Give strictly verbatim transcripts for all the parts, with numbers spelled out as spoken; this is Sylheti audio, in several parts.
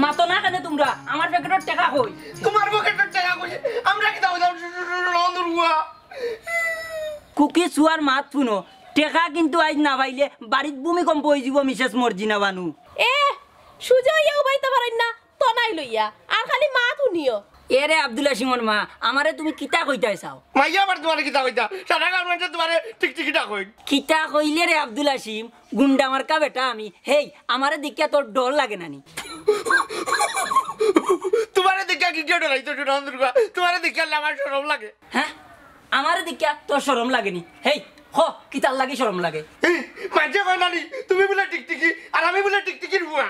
মাতো না কেনে তুমরা? আমার পকেটর টেকা কই? তুমার পকেটর টেকা কই? আমরা কিতা অইলাম? নন্দুর গুয়া। খুকি, তুয়ার মাত হুনো, টেকা কিন্তু আইজ না পাইলে বাড়িত ভূমিকম্প অইযিবো, মিসেস মর্জিনা বানু। এ, সুজা অইয়া উবাইতা পারইন না, তনাই লইয়া, আর খালি মাত হুনিও। এ রে আব্দুল হাসিমর মা, আমারে তুমি কিতা কইতায় চাও? মাইয়া আবার তুমারে কিতা কইতা? সারা গাঁওর মানষে তুমারে টিকটিকি ডাকইন। কিতা কইলে রে আব্দুল হাসিম, গুন্ডা মার্কা বেটা আমি। হেই, আমারে দেখিয়া তোর ডর লাগে না নি? তুমারে দেখিয়া কিতা ডরাইতো, নন্দুর গুয়া? তুমারে দেখিয়া আমার শরম লাগে। হ্যাঁ? আমারে দেখিয়া তোর শরম লাগে নি? হেই, ক, কিতার লাগি শরম লাগে? এই, মানষে কয় না নি, তুমি বুলে টিকটিকি, আর আমি বুলে টিকটিকির ফুয়া।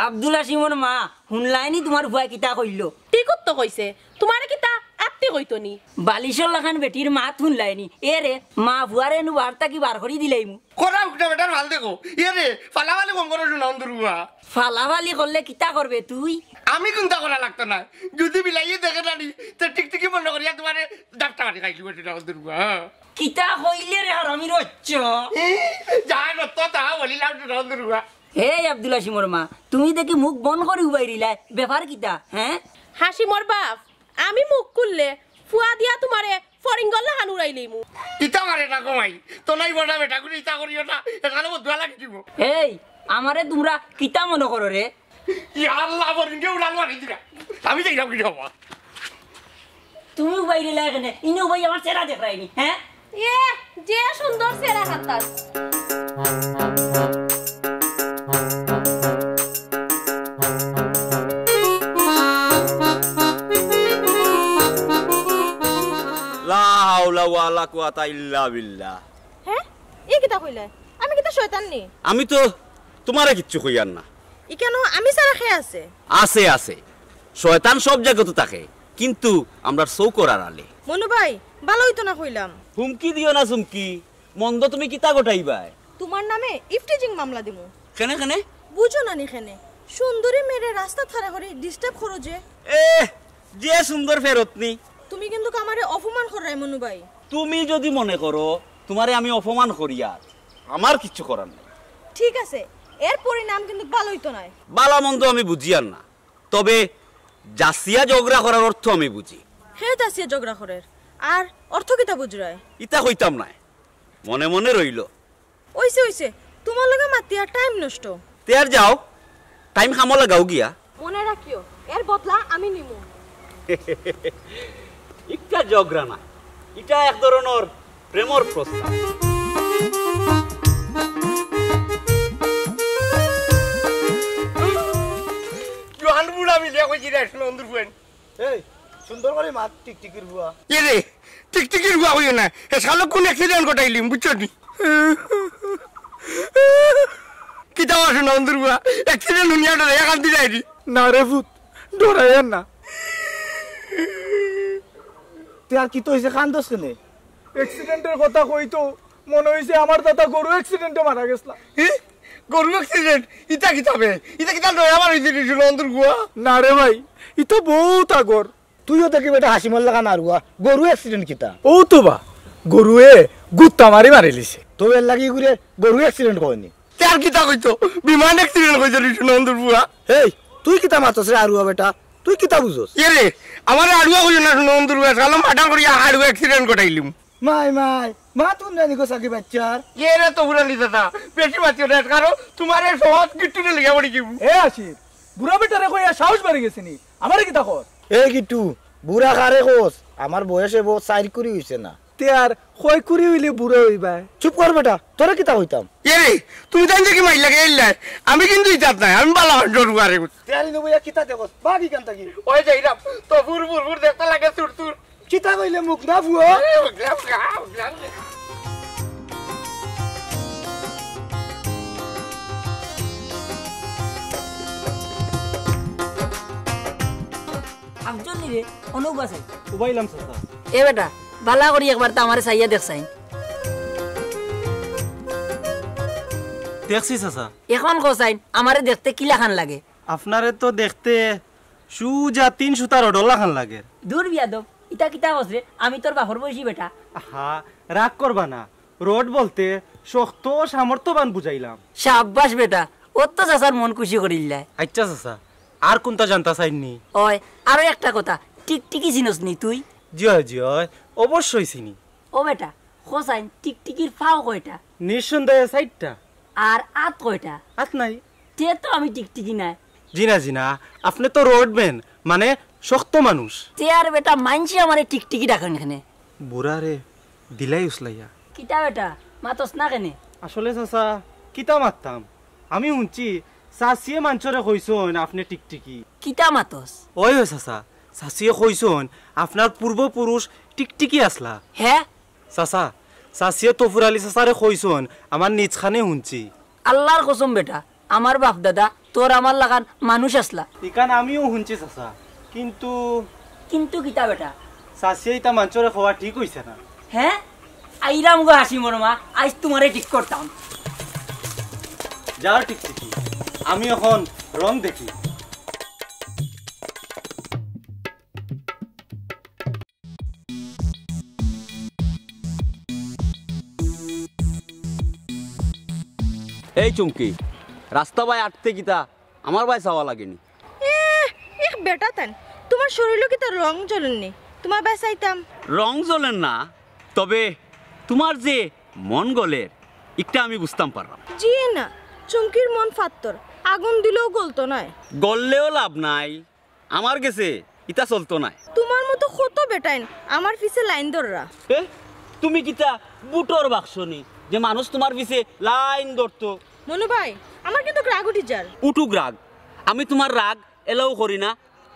আব্দুল হাসিমর মা, হুনলায় নি তুমার ফুয়ায় কিতা কইলো? ঠিক তো কইছে, তুমারে কিতা আত্তি কইতো নি? বালিশর লাখান বেটির মাত হুনলায় নি? এ রে, মা ফুয়ারে নু বাড়ি থাকি বার করি দিলাইমু। করা উকটা বেটার ফাল দেখো। এ রে, ফালাফালি কম করো, নন্দুর গুয়া। ফালাফালি করলে কিতা করবে তুই? আমি কুন্তা করা লাগতো না। যুদি বিলাইয়ে দেখে না নি, তে টিকটিকি মনো করিয়া তুমারে ডাবটা মারি খাইলিবো, নন্দুর গুয়া। কিতা কইলে রে হারামির বাচ্চা? এ, যা রত্ত তা বলিলাম, নন্দুর গুয়া। হে আব্দুল হাসিমর মা, তুমি দেখি মুখ বন্ধ করি উবাই রইলায়, ব্যাপার কিতা, হ্যাঁ? হাসিমর বাপ, আমি মুখ খুললে ফুয়া দিয়া তুমারে ফরিঙ্গর লাখান উড়াইলিমু। ইতা মারে না গো মাই, তো নাই বড়া বেটা গুলি ইতা করিও না, এখানে বদুয়া লাগি দিব। এই, আমারে তুমরা কিতা মনো করো রে? ইয়া আল্লাহ, ফরিঙ্গে উড়াল মারি দিলা। আমি যাইলাম কি হবা? তুমি উবাই রইলায় কেনে? ইনো উবাই আমার চেহারা দেখরায়নি, হ্যাঁ? এ, যে সুন্দর চেহারা হাতার। লা হাওলা ওয়ালা কুওয়াতা ইল্লা বিল্লাহ। হ্যাঁ? ই কিতা কইলে? আমি কিতা শয়তান নি? আমি তো তুমারে কিচ্ছু কইয়ার না। ই কেন আমি ছাড়া কে আছে? আছে, আছে। শয়তান সব জাগাত থাকে, কিন্তু আমরার চউখর আড়ালে। মনু ভাই, ভালা অইতো না কইলাম। হুমকি দিও না চুমকি। মন্দ তুমি কিতা ঘটাইবায়? তুমার নামে ইফটিজিং মামলা দিমু। কেনে, কেনে? বুঝো না নি কেনে? সুন্দরী মেয়েরে রাস্তাত খাড়া করি disturb করো যে। এ, যে সুন্দর ফেরত নি। তুমি কিন্তু আমারে অপমান কররায় মনু ভাই। তুমি যুদি মনে করো তুমারে আমি অপমান করিয়ার, আমার কিচ্ছু করার নাই। ঠিক আছে, এর পরিণাম কিন্তু ভালা অইতো নায়। ভালা মন্দ আমি বুঝিয়ার না, তবে যাচিয়া ঝগড়া করার অর্থ আমি বুঝি। হে যাচিয়া ঝগড়া করের, আর অর্থ কিতা বুঝরায়? ইতা কইতাম নায়, মনে মনে রইলো। অইছে, অইছে, তুমার লগে মাতিয়া time নষ্ট। তে আর যাও, time কামো লাগাও গিয়া। মনে রাখিও, এর বদলা আমি নিমু। ইটা ঝগড়া না, ইটা এক ধরনর প্রেমর প্রস্তাব। জোয়ান বুড়া মিলিয়া কইছি রে, নন্দুর ফুয়াইন। এই, সুন্দর করি মাত, টিকটিকির ফুয়া। এ রে, টিকটিকির ফুয়া কইও না। হে শালা কুন accident ঘটাইলিম, বুঝছো নি? কিতা অইছে নন্দুর ফুয়া? Accident হুনিয়া ডরাইয়া কান্দি যাইরি। না রে ফুত, ডরাইয়ার না। তে আর কিতা অইছে, কান্দস কেনে? Accident-র কথা কইতো মনে অইছে আমার দাদা গরু accident-এ মারা গেছলা। হি? গরু accident? ইতা কিতা বে? ইতা কিতা নয়া বার অইছে রে নন্দুর ফুয়া? না রে ভাই, ইতা বউত আগর। তুইও দেখি বেটা হাসিমর লাখান আরুয়া, গরু accident কিতা? অউ তো বা, গরুয়ে গুত্তা মারি মারিলিছে। তো এর লাগি ঘুরে গরু accident কয়নি। তে আর কিতা কইতো? বিমান accident কইতো রে নন্দুর ফুয়া। এই, তুই কিতা মাতস রে আরুয়া বেটা? তুই কিতা বুঝস? এ রে, আমারে আরুয়া কইও না নন্দুর ফুয়া, শালা murder করিয়া আরুয়া accident ঘটাইলিম। মাই, মাই, মাত হুনরায় নি গো ছাগি বাইচ্চার? এরে তফুর আলী দাদা, বেশি মাতিও না, কারণ তুমারে সহজ গিট্টুরে লইয়া পড়ি যাইবো। এ আসিফ, বুড়া বেটারে কইয়া সাহস বাড়ি গেছে নি? আমারে কিতা কর? এ গিট্টু, বুড়া কারে কস? আমার বয়স এবো চাইর কুড়ি অইছে না। তে আর কয় কুড়ি অইলে বুড়া অইবায়? চুপ কর বেটা, তোরে কিতা কইতাম? এরে, তুমি তাইন দেখি মাইর লাগে এল্লাই। আমি কিন্তু ইতাত নাই, আমি বালা হন জরু আরে। তে আরে নবইয়া কিতা দেখস? বাগি কান থাকি। ওই যাইরাম, তফুর ফুরফুর দেখতে লাগে তুর তুর। কিতা কইলে মুখ না ফুয়ো? এ, উগলা, উগলা, উগলা। আফজল নি রে, অনো উবা চাই। উবাইলাম চাচা। এ বেটা, বালা করি একবার তা আমারে চাইয়া দেখ চাইন। দেখছি চাচা। এখন ক চাইন, আমারে দেখতে কিলাখান লাগে? আপনারে তো দেখতে সুজা তিন সুতার অডলা খান লাগে। দূর বিয়াদব, ইতা কিতা কস রে? আমি তোর বাপর বয়সী বেটা। হা, রাগ করবা না। রড বলতে শক্ত সামর্থ্যবান বুঝাইলাম। সাব্বাস বেটা, অত তো চাচার মন খুশি করিল্লায়। আচ্ছা চাচা, আর কুনতা জানতা চাইননি? ওই, আরো একটা কথা, টিকটিকি চিনস নি তুই? জি অয়, জি অয়, অবশ্যই চিনি। ও বেটা, ক চাইন, টিকটিকির ফাও কয়টা? নিঃসন্দেহে চাইরটা। আর আত কয়টা? আত নাই। তে তো আমি টিকটিকি নায়। জি না, জি না, আপনে তো রডম্যান, মানে শক্ত মানুষ। তে আর বেটা, মাইনষে আমারে টিকটিকি ডাকইন কেনে? বুড়ারে দিলাই উসলাইয়া। কিতা বেটা, মাতস না কেনে? আসলে চাচা, কিতা মাততাম? আমি হুনছি, চাচিয়ে মানষরে কইছইন আপনে টিকটিকি। কিতা মাতস? ওই, ওই চাচা, চাচিয়ে কইছইন আপনার পূর্বপুরুষ টিকটিকি আছলা। হে? চাচা, চাচিয়ে তফুর আলী চাচারে কইছইন, আমার নিজ কানে হুনছি। আল্লার কসম বেটা, আমার বাপ দাদা তোর আমার লাখান মানুষ আছলা। ইখান আমিও হুনছি চাচা, কিন্তু কিন্তু কিতা বেটা? চাচিয়ে ইতা মানষরে কওয়া ঠিক অইছে না। হে? আইরাম গো হাসিমর মা, আইজ তুমারে ঠিক করতাম। যাও টিকটিকি, আমি এখন রং দেখি। এই চুমকি, রাস্তা বায় আটতে কিতা আমার বায় চাওয়া লাগেনি? এ, এক বেটা তান, তুমার শরীলো কিতা রং জ্বলের নি? তুমার বায় চাইতাম। রং জ্বলের না, তবে তুমার যে মন গলের, ইকটা আমি বুঝতাম পারলাম। জি না, চুমকির মন ফাত্তর, আগুন দিলেও গলতো নায়। গললেও লাভ নাই, আমার গেছে ইতা চলতো নায়। তুমার মতো কত বেটাইন আমার পিছে লাইন ধররা। এ, তুমি কিতা বুটর বাক্স নি যে মানুষ তুমার পিছে লাইন ধরতো? মনু ভাই, আমার কিন্তু রাগ উঠি যার। উঠুক রাগ, আমি তুমার রাগ allow করি না,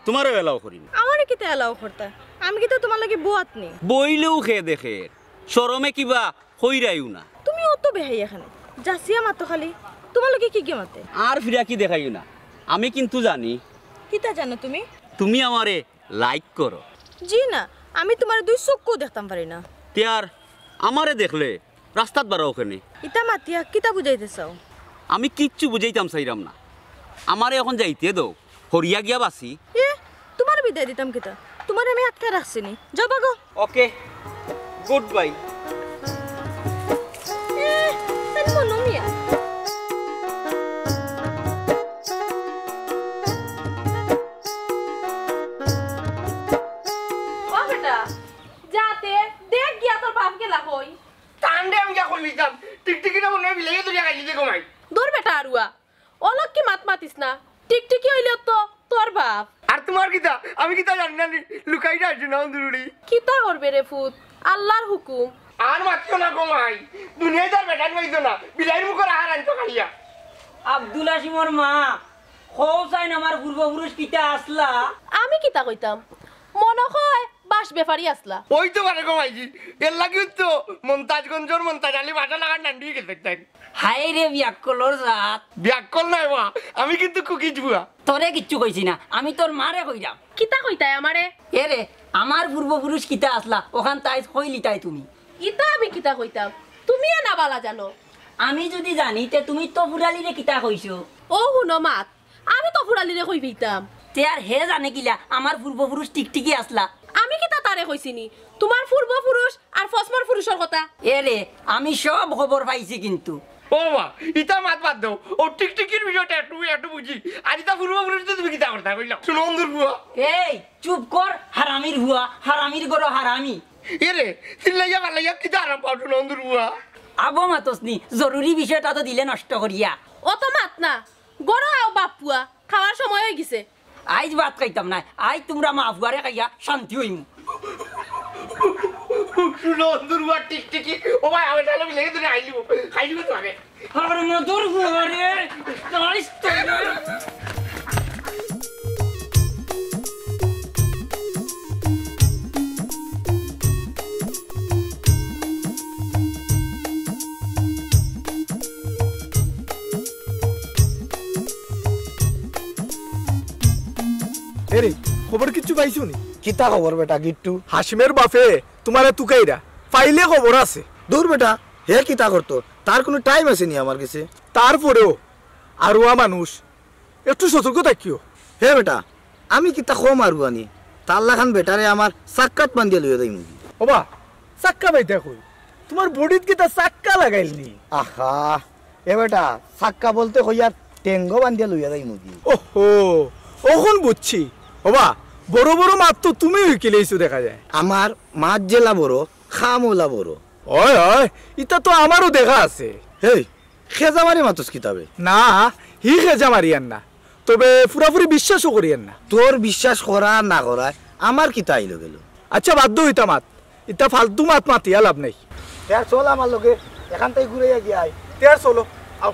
তুমারেও allow করি না। আমারে কিতা allow করতা? আমি কিতা তুমার লাগি বুয়াত নি? বইলেও কে দেখের, শরমে কিবা কইরাইও না। তুমি অত বেহাইয়া কেনে? যাচিয়া মাতো খালি, তুমার লগে কিগিয়ে মাতে? আর ফিরাকি দেখাইও না, আমি কিন্তু জানি। কিতা জানো তুমি? তুমি আমারে like করো। জি না, আমি তুমারে দুই চউখেও দেখতাম পারি না। তে আর আমারে দেখলে রাস্তাত বারও কেনে? ইতা মাতিয়া কিতা বুঝাইতে চাও? আমি কিচ্ছু বুঝাইতাম চাইরাম না, আমারে এখন যাইতে দেও। হরিয়া গিয়া বাঁচি। এ, তুমারে বিদায় দিতাম কিতা? তুমারে আমি আটকাই রাখছি নি। যাও ভাগো। Okay, good bye. এ, তাই মনো মিয়া। ও বেটা, যাতে দেখ গিয়া তোর বাপ গেলা কই। তানরে আমি যা কইলিতাম, টিকটিকিটা মনে হয় বিলাইয়ে ধরিয়া খাইলিছে গো মাই। দূর বেটা আরুয়া, অলক্ষী মাত মাতিস না, টিকটিকি অইলেও তো তোর বাপ। আর তুমার কিতা? আমি কিতা জানি না নি? লুকাইয়া আছি না, অন্দুরুড়ি। কিতা করবে রে ফুত, আল্লার হুকুম। আর মাতিও না গো মাই, দুনিয়াত আর বেটাইন পাইতো না, বিলাইর মুখর আহার আনতো খাইয়া। আব্দুল হাসিমর মা, কও চাইন আমার পূর্বপুরুষ কিতা আছলা? আমি কিতা কইতাম? মনো কয় বাঁশ বেপারী আছলা। অইতো পারে গো মাইজি, এরলাগিউ তো মন্তাজগঞ্জর মন্তাজ আলী বাটা লাগার নান্ডি গেছে তাই। হায় রে, বিয়াক্কলর জাত। বিয়াক্কল নায় বা, আমি কিন্তু কুকিজ বুয়া। তোরে কিচ্ছু কইছি না, আমি তোর মারে কইরাম। কিতা কইতায় আমারে? এরে, আমার পূর্বপুরুষ কিতা আছলা, অখান তাইজ কইলিতায় তুমি। ইতা আমি কিতা কইতাম? তুমিয়ে না বালা জানো। আমি যুদি জানি, তে তুমি তফুর আলীরে কিতা কইছো? ও হুনো মাত, আমি তফুর আলীরে কই পাইতাম। তে আর হে জানে কিলা আমার পূর্বপুরুষ টিকটিকি আছলা? আমি কিতা তারে কইছি নি তুমার পূর্বপুরুষ আর ফসমর পুরুষর কথা? এরে, আমি সব খবর পাইছি কিন্তু। ও বাবা, ইতা মাত বাদ দেও। ও টিকটিকির বিষয়টা একটু, একটু বুঝি। আর ইতা পূর্বপুরুষ তো তুমি কিতা করতা কইলাও? হুনো অন্ধুর ফুয়া। এই, চুপ কর, হারামির ফুয়া, হারামির ঘরো হারামি। এরে, চিল্লাইয়া ফাল্লাইয়া কিতা আরাম পাও হুনো অন্ধুর ফুয়া? আবো মাতস নি, জরুরি বিষয়টা তো দিলে নষ্ট করিয়া। অত মাত না, ঘরো আও বাপ ফুয়া, খাওয়ার সময় অই গেছে। আইজ ভাত খাইতাম নায়, আইজ তুমরা মা ফুয়ারে খাইয়া শান্তি অইমু। হুনো অন্ধুর ফুয়া টিকটিকি, ও ভাই, আমি তাহলে লেগে ধরে আইলিব, খাইলিব তো আগে। আরে মধুর ফুয়ারে, নাইস তো। এরে, খবর কিচ্ছু পাইছো নি? কিতা খবর বেটা গিট্টু? হাসিমের বাপে তুমারে তুকাইরা, পাইলে খবর আছে। দূর বেটা, হে কিতা করতো? তার কুনু টাইম আছে নি আমার গেছে? তারপরেও আরুয়া মানুষ, একটু সতর্ক থাকিও। হে বেটা, আমি কিতা কম আরুয়া নি? তার লাখান বেটারে আমার চাক্কাত বান্ধিয়া লইয়া যাইমু। ওবা, চাক্কা বাইতা কই? তুমার বডিত কিতা চাক্কা লাগাইল নি? আহা, এ বেটা, চাক্কা বলতে কইয়ার টেঙ্গো বান্ধিয়া লইয়া যাইমু। ওহো, অখন বুঝছি। ওবা, বড় বড় মাত তো তুমিও হিকিলাইছো দেখা যায়। আমার মাত যেলা বড়, কাম অলা বড়। অয়, অয়, ইতা তো আমারও দেখা আছে। হেই, খেজা মারি মাতস কিতা বে? না, হি খেজা মারিয়ার না। তবে পুরাপুরি বিশ্বাসও করিয়ার না। তোর বিশ্বাস করা না করায় আমার কিতা আইলো গেলো? আচ্ছা, বাদ দেও ইতা মাত। ইতা ফালতু মাত মাতিয়া লাভ নাই। তে আর চল আমার লগে, এখান থাকি ঘুরাইয়া গিয়া আই। তে আর চলো, আও।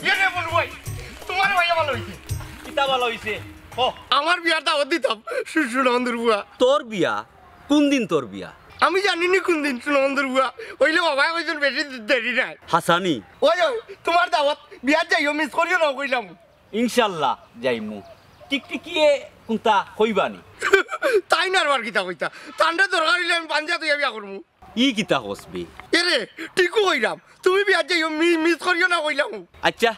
ইয়ে রে বল ভাই, তোমার ভাইয়া ভালো হইছে। কিতা ভালো হইছে? ও, আমার বিয়ার দাওয়াত দিতাম, শু-, হুনো অন্ধুর ফুয়া। তোর বিয়া? কুন দিন তোর বিয়া? আমি জানি নি কুন দিন, হুনো অন্ধুর ফুয়া। অইলে বাবায় কইছইন বেশি দেরি নাই। হাসানি? ওই, ওই, তোমার দাওয়াত, বিয়াত যাইও, মিস করিও না, কইলাম। ইনশাল্লাহ যাইমু। টিকটিকিয়ে কুনতা কইবা নি? তাইন আরবার কিতা কইতা? তানরে দরকার অইলে আমি পাঞ্জাত অইয়া বিয়া করমু। ই কিতা কস বে? এরে, টিকু কইরাম, তুমি বিয়াত যাইও, মি-, মিস করিও না কইলাম। আচ্ছা,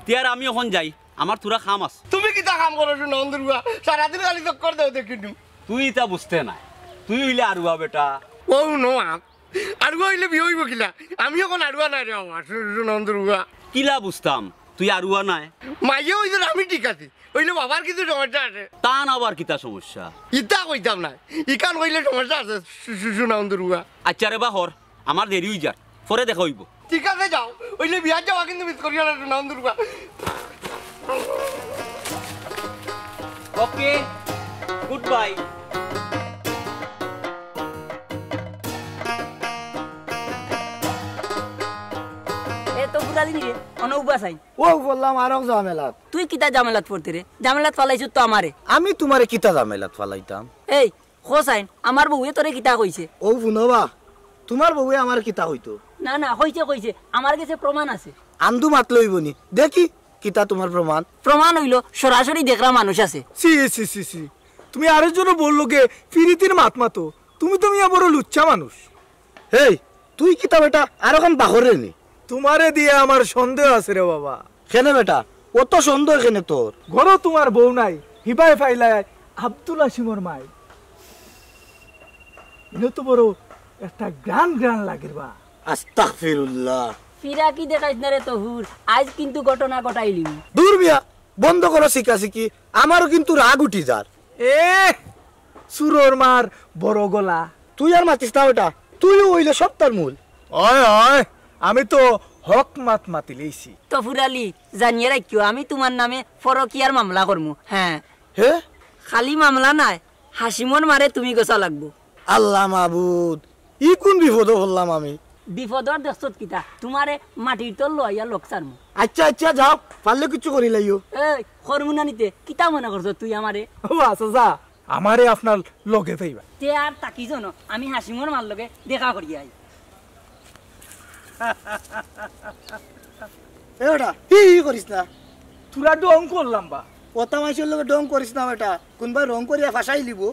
তে আর আমি অখন যাই, আমার থুড়া কাম আছে। তুমি কিতা কাম করো হুনো অন্ধুর ফুয়া? সারাদিন খালি চক্কর দেও দেখিনু। তুই ইতা বুঝতে নায়, তুই অইলে আরুয়া বেটা। ও নো আ, আরুয়া অইলে বিয়া অইবো কিলা? আমি অখন আরুয়া নায় রে বাবা, হুনো অন্ধুর ফুয়া। কিলা বুঝতাম তুই আরুয়া নায়? মাইয়ে অইছইন আমি ঠিক আছি, অইলে বাবার কিছু সমস্যা আছে। তান আবার কিতা সমস্যা? ইতা কইতাম নায়, ইখান কইলে সমস্যা আছে, শু-, শু-, হুনো অন্ধুর ফুয়া। আচ্ছা রে বা, হর, আমার দেরি অই যার, পরে দেখা অইবো। ঠিক আছে, যাও, অইলে বিয়াত যাওয়া কিন্তু মিস করিও না, হুনো অন্ধুর ফুয়া। ওকে, গুড বাই। এ তো বুড়ালি নি রে, অনো উবা চাই। ও বললাম আরক ঝামেলাত। তুই কিতা ঝামেলাত পড়তে রে? ঝামেলাত ফালাইছস তো আমারে। আমি তোমারে কিতা ঝামেলাত ফালাইতাম? এই, হোসাইন, আমার বউয়ে তোরে কিতা কইছে? ও হুনো বা, তোমার বউয়ে আমার কিতা কইতো? না, না, কইছে, কইছে, আমার গেছে প্রমাণ আছে। আন্দু মাত লইব নি, দেখি কিতা তোমার প্রমাণ? প্রমাণ অইলো, সরাসরি দেখরা মানুষ আছে। ছি, ছি, ছি, ছি। তুমি আরেকজনর বউর লগে ফিরিতির মাত মাতো। তুমি তো মিয়া বড় লুচ্চা মানুষ। হেই, তুই কিতা বেটা আরোখান বাহরে নি? তোমারে দিয়া আমার সন্দেহ আছে রে বাবা। কেনে বেটা, অত সন্দেহ কেনে তোর? ঘরো তোমার বউ নাই, হিবায় ফাইলায় আব্দুল হাসিমর মাই। ইনো তো বড় একটা গ্রান গ্রান লাগের বা। আস্তাগফিরুল্লাহ। ফিরাকি দেখাইস না রে তহুর, আইজ কিন্তু ঘটনা ঘটাইলিমু। দূর মিয়া, বন্ধ করো শিকাশিকি, আমারও কিন্তু রাগ উঠি যার। এ, সুরর মার বড় গলা। তুই আর মাতিস না ওটা, তুইও অইলে সবতার মূল। অয়, অয়, আমি তো হক মাত মাতিলেইছি। তফুর আলী, জানিয়া রাখিও, আমি তোমার নামে পরকিয়ার মামলা করমু। হ্যাঁ। হে? খালি মামলা নায়, হাসিমর মারে তুমি গছা লাগবো। আল্লাহ মাবুদ, ই কোন বিপদো পড়লাম আমি? বিপদর দেখছত কিতা? তোমারে মাটির তল লইয়া লগ ছাড়মু। আচ্ছা, আচ্ছা, যাও, পারলে কিচ্ছু করি লাইও। এই, করমু না নিতে, কিতা মনে করছো তুই আমারে? ও আচ্ছা, যা, আমারে আপনার লগে পাইবা। তে আর তাকি জনো, আমি হাসিমর মার লগে দেখা করিয়া আই। এ বেটা, হি হি করিস না। তোরা ঢং করলাম বা। কথা মাইনষর লগে ঢং করিস না বেটা, কুনবায় রং করিয়া ফাঁসাইলিবো।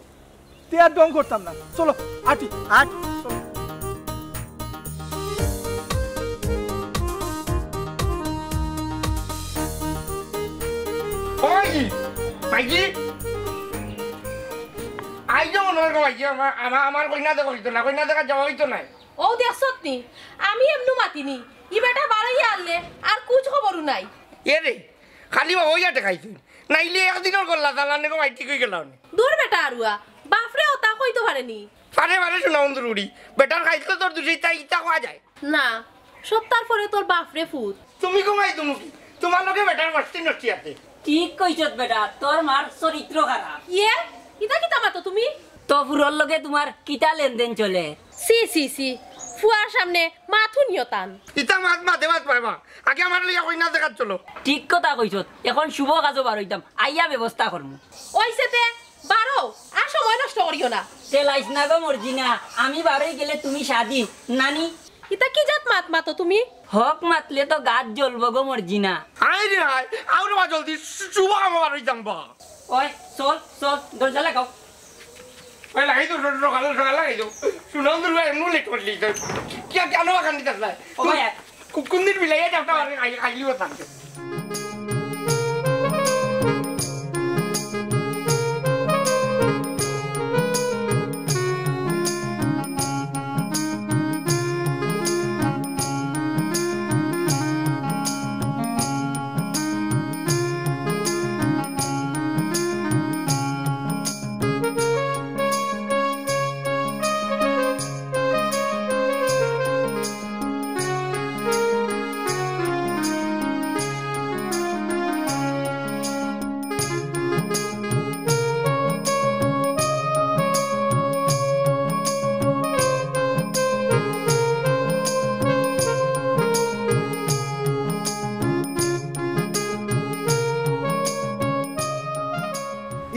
তে আর ঢং করতাম না, চলো আটি। আট। চলো। ওই, মাইজি, আইজো মনে হয় গো মাইজি, আমার, আমার, আমার কইনা দেখা অইতো না, কইনা দেখা যাওয়া অইতো না। ও দেখছত নি, আমি এমনু মাতিনি, ই বেটা বাড়াইয়া আনলে আর কুছ খবরও নাই। এ রে, খালি বা ওইয়া টেকাইছইন, নাইলে একদিনর গল্লা চালান গো মাই ঠিক অই গেলা অনে। দূর বেটা আরুয়া, বাফরে ওতা কইতো পারেনি। পারে পারে শোনা বন্ধুর উড়ি, বেটার খাইতো তোর দুষে ইতা ইতা কওয়া যায়। না, সপ্তাহর পরে তোর বাফরে ফুত। তুমি ঘুমাই তুমি কি? তোমার লগে বেটার বস্তি নষ্টি আছে। ঠিক কইছত বেটা, তোর মার চরিত্র খারাপ। ইয়ে, ইতা কিতা মাতো তুমি? তো ফুরর লগে তোমার কিতা লেনদেন চলে? সি, সি, সি, ফুয়ার সামনে মাথুনিও তান। ইতা মাত মাতে মাত পাইবা। আগে আমার লইয়া কইনা দেখাত চলো। ঠিক কথা কইছত, এখন শুভ কাজও বার হইতাম, আইয়া ব্যবস্থা করমু। ওইছে তে, বারো, আর সময় নষ্ট করিও না। তে লাইস না গো মর্জিনা, আমি বারোই গেলে তুমি স্বাধীন, নানি? ইতা কি জাত মাত মাতো তুমি? হক মাতলে তো গাত জ্বলবো গো মর্জিনা। আয় রে আয়, আও রে বা জলদি, শু-, শুভ কামো বার হইতাম বা। ওই, চল, চল, দরজা লাগাও। ওই লাগাই তো, সকালে, সকালে লাগাই তো। শুনাও তো ভাই, এমন লেট করলি তো। কি, কি, আনো বাগান দিতে আসলাই? ও ভাই, কু-, কুন্দির বিলাইয়া যাবটা আগে খাই-, খাইলি হতাম।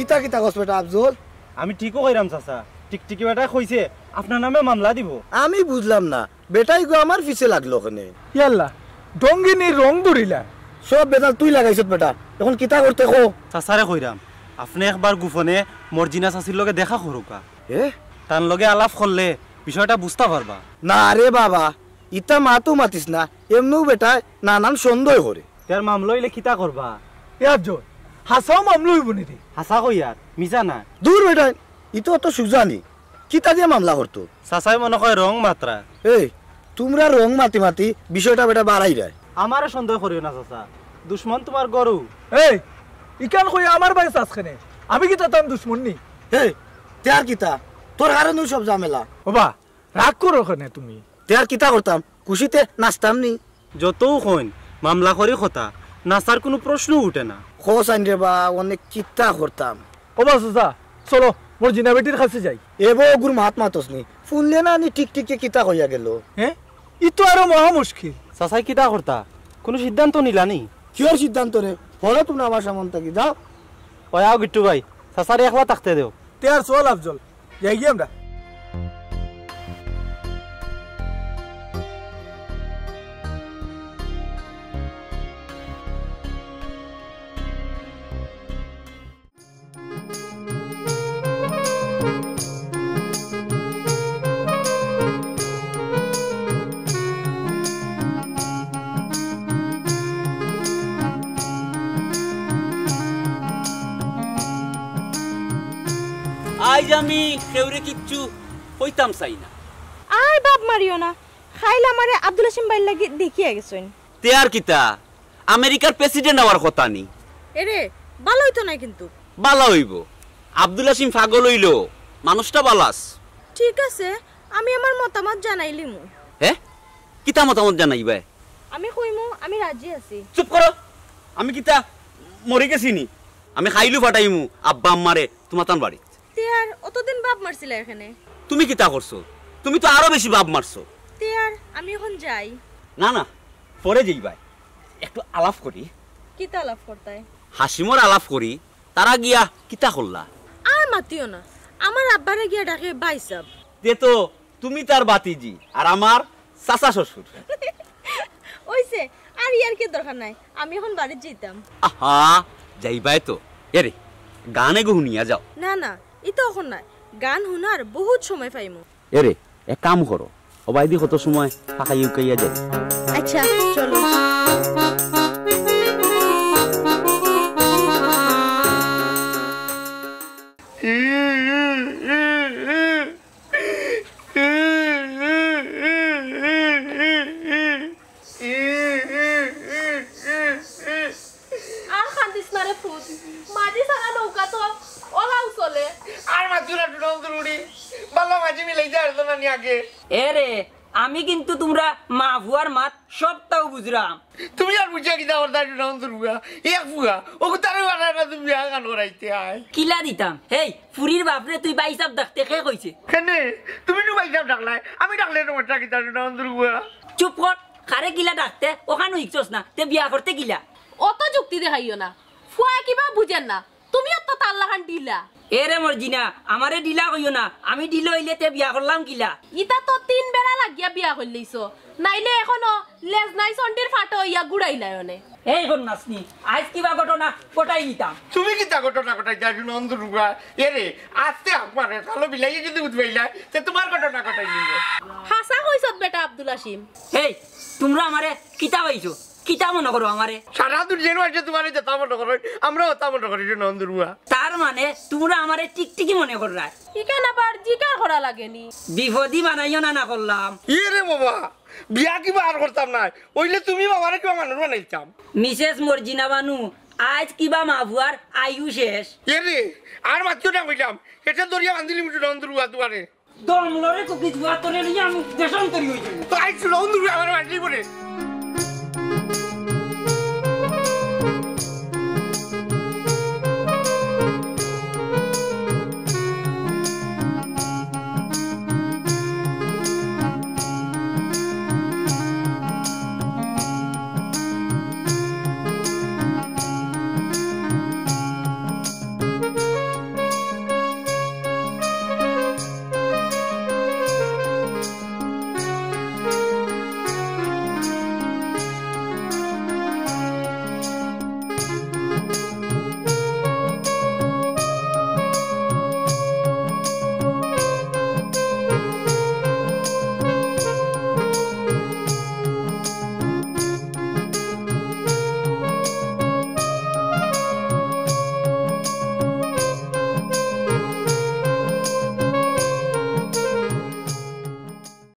ইতা কিতা কস বেটা আফজল? আমি ঠিকও কইরাম চাচা, টিকটিকি বেটায় কইছে আপনার নামে মামলা দিব। আমি বুঝলাম না, বেটাই গো আমার পিছে লাগলো কেনে? ইয়াল্লা, ডঙ্গিনী রং ধরিলা। সব বেতাল তুই লাগাইছত বেটা, এখন কিতা করতে কো? চাচারে কইরাম, আপনে একবার গোপনে মর্জিনা চাচির লগে দেখা করুকা। এ? তান লগে আলাপ করলে বিষয়টা বুঝতা পারবা। না রে বাবা, ইতা মাতও মাতিস না, এমনেও বেটায় নানান সন্দেহ করে। তার মামলা অইলে কিতা করবা? এ আফজল, হাছাউ মামলা অইবো নি রে? হাছা কইয়ার, মিছা না। দূর বেটায়, ই তো অত সুজা নি। কিতা দিয়া মামলা করতো? চাচায় মনে কয় রং মাতরা। এই, তুমরা রং মাতি মাতি বিষয়টা বেটা বাড়াইরায়। আমারে সন্দেহ করিও না চাচা, দুশমন তুমার গরু। এই, ইখান কই আমার বায় চাস কেনে? আমি কিতা তান দুশমন নি? এই, তে আর কিতা? তোর কারণেউ সব ঝামেলা। ওবা, রাগ করো কেনে তুমি? তে আর কিতা করতাম? খুশিতে নাচতাম নি। যতউ কইন, মামলা করি কথা, নাচার কুনু প্রশ্নউ উঠে না। কস আইন রে বা, অনে কিতা করতাম? ওবা চাচা, চলো, মর্জিনা বেটির কাছে যাই। এ বো, অগুর মাত মাতস নি। হুনলে না নি টিকটিকিয়ে কিতা কইয়া গেল? হে? ই তো আরো মহা মুশকিল। চাচায় কিতা করতা? কুনু সিদ্ধান্ত নিলা নি? কিয়র সিদ্ধান্ত রে? হলো তুমরা আমার সামন থাকি, যাও। ওই আও গিট্টু ভাই, চাচারে একলা থাকতে দেও। তে আর চল আফজল, যাইগি আমরা। আইজ আমি কেউরে কিচ্ছু কইতাম চাই না। আয় বাপ মারিও না, খাইল আমারে আব্দুল হাসিম ভাইর লাগি দেখিয়া গেছইন। তে আর কিতা, আমেরিকার প্রেসিডেন্ট অওয়ার কথা নি? এরে, ভালা অইতো নায় কিন্তু। ভালা অইবো। আব্দুল হাসিম পাগল অইলো, মানুষটা ভালাস। ঠিক আছে, আমি আমার মতামত জানাইলিমু। হে? কিতা মতামত জানাইবায়? আমি কইমু, আমি রাজি আছি। চুপ করো। আমি কিতা মরি গেছি নি? আমি খাইলু ফাটাইমু আব্বা আম্মারে তুমাতান বাড়িত। তে আর অতদিন বাপ মারছিলা এখানে? তুমি কিতা করছো? তুমি তো আরো বেশি বাপ মারছো। তে আর আমি এখন যাই। না, না, পরে যাইবায়। একটু আলাপ করি। কিতা আলাপ করতায়? হাসিমর আলাপ করি। তারা গিয়া কিতা করলা? আর মাতিও না, আমার আব্বারে গিয়া ডাকে ভাইসাব। তে তো তুমি তার বাতিজি, আর আমার চাচা শ্বশুর। অইছে, আর ইয়ার কি দরকার নাই, আমি এখন বাড়িত যাইতাম। আহা, যাইবায় তো। এরে, গান এগু হুনিয়া যাও। না না, ইতা এখন নায়, গান হুনার বহুত সময় পাইমু। এরে, এক কাম করো, অবায়দি কত সময় ফাকাইয়া উকাইয়া যাই। আচ্ছা, চলো। আর কান্দিস না রে পুত, মাঝি ছাড়া নৌকা তো অলাউ চলে। আর মাতিও না, টুনা অন্দুর বুড়ি। বালা মাঝি মিলাইতে পারতো না নি আগে। এরে, আমি কিন্তু তুমরা মা ফুয়ার মাত সবটাউ বুঝরাম। তুমি আর বুঝিয়া কিতা করতায়, টুনা অন্দুর ফুয়া? এক ফুয়া, অগু তারে বানায় না তুমি বিয়া গান করাইতে আয়। কিলা দিতাম? হেই, ফুরির বাপরে তুই ভাইসাব ডাকতে কে কইছে? কেনে? তুমি নু ভাইসাব ডাকলায়, আমি ডাকলে সমস্যা কিতা, টুনা অন্দুর ফুয়া? চুপ কর, কারে কিলা ডাকতে, অখান হিকছস না, তে বিয়া করতে কিলা? অত যুক্তি দেখাইও না, ফুয়ায় কিবা বুঝের না, তুমিও তো তার লাখান ঢিলা। এরে মর্জিনা, আমারে ঢিলা কইও না, আমি ঢিলা অইলে তে বিয়া করলাম কিলা? ইতা তো তিন বেড়া লাগিয়া বিয়া করলিছো, নাইলে এখনো লেজ নাই চন্ডির ফাটো অইয়া গুড়াইলায় অনে। এই কর নাচনি, আইজ কিবা ঘটনা ঘটাই নিতাম। তুমি কিতা ঘটনা ঘটাইতায়, টুনা অন্দুর ফুয়া? এরে, আস্তে হাক মারে, কালো বিলাইয়ে যদি উঠবাইলায়, তে তুমার ঘটনা ঘটাই নিব। হাছা কইছত বেটা আব্দুল হাসিম। এই, তুমরা আমারে কিতা পাইছো? কিতা মনে করো আমারে? সারা দুনিয়ার মাঝে তুমারে যেতা মনে করো, আমরাও অতা মনে করি, টুনা অন্দুর ফুয়া। তার মানে তুমরা আমারে টিকটিকি মনে কররায়? ইখান আবার জিকার করা লাগেনি। বিপদি বানাইও না, না করলাম। ইয়ে রে বাবা, বিয়া কিবা আর করতাম নায়, অইলে তুমি বাবারে কিবা মানুষ বানাইতাম। মিসেস মর্জিনা বানু, আইজ কিবা মা ফুয়ার আয়ু শেষ। এরে, আর মাতিও না কইলাম, এটা দরিয়া বান্ধিলি মুঠু নন্দুর ফুয়া তুমারে। দমলরে কুকি জুয়া তোরে লইয়া আমি দেশান্তরি হই যাবো। তো আইজ নন্দুর ফুয়া আমার মারলি বলে।